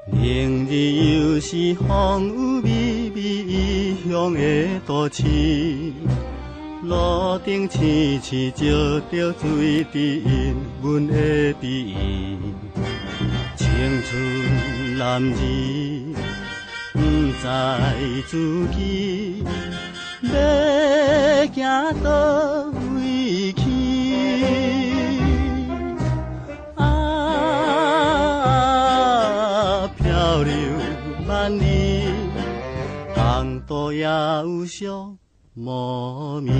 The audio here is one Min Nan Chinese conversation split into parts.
明日又是風雨微微異鄉的都市，路燈刺刺照著水滴因阮的鼻。青春男兒不知自己欲行佗位去。啊，漂流萬里，江途也有寂寞暝。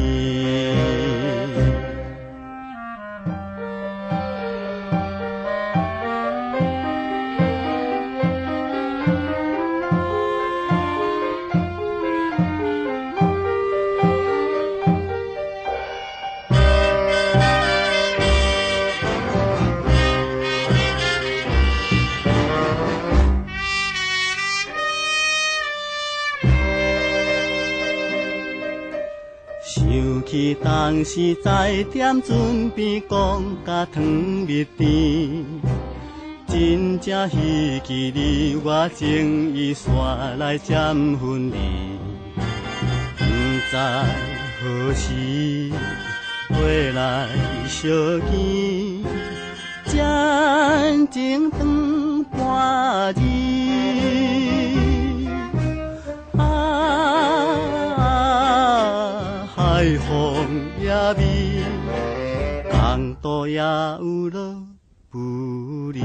想起當時在踮船邊講甲糖蜜甜，真正彼記你我情意煞來漸分離，不知何時回來相見，將情斷半字。啊，海風也美，江途也有落晡暝。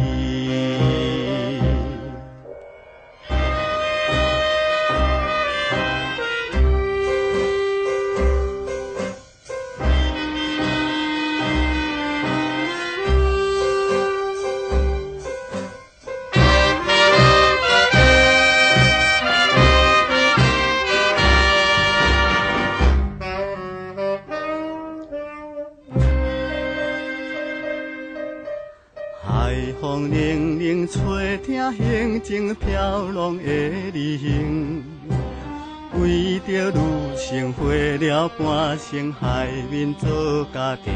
海風冷冷吹，聽行情飄浪的旅行，為著女性花了半生海面做家庭，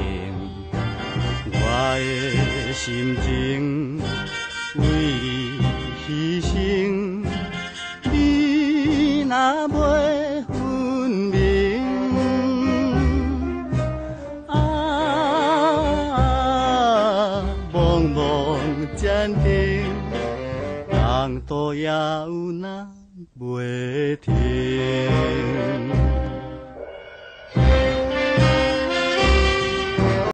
我的心情為你犧牲，你若袂分明。啊，茫茫前程，江途也有若袂停。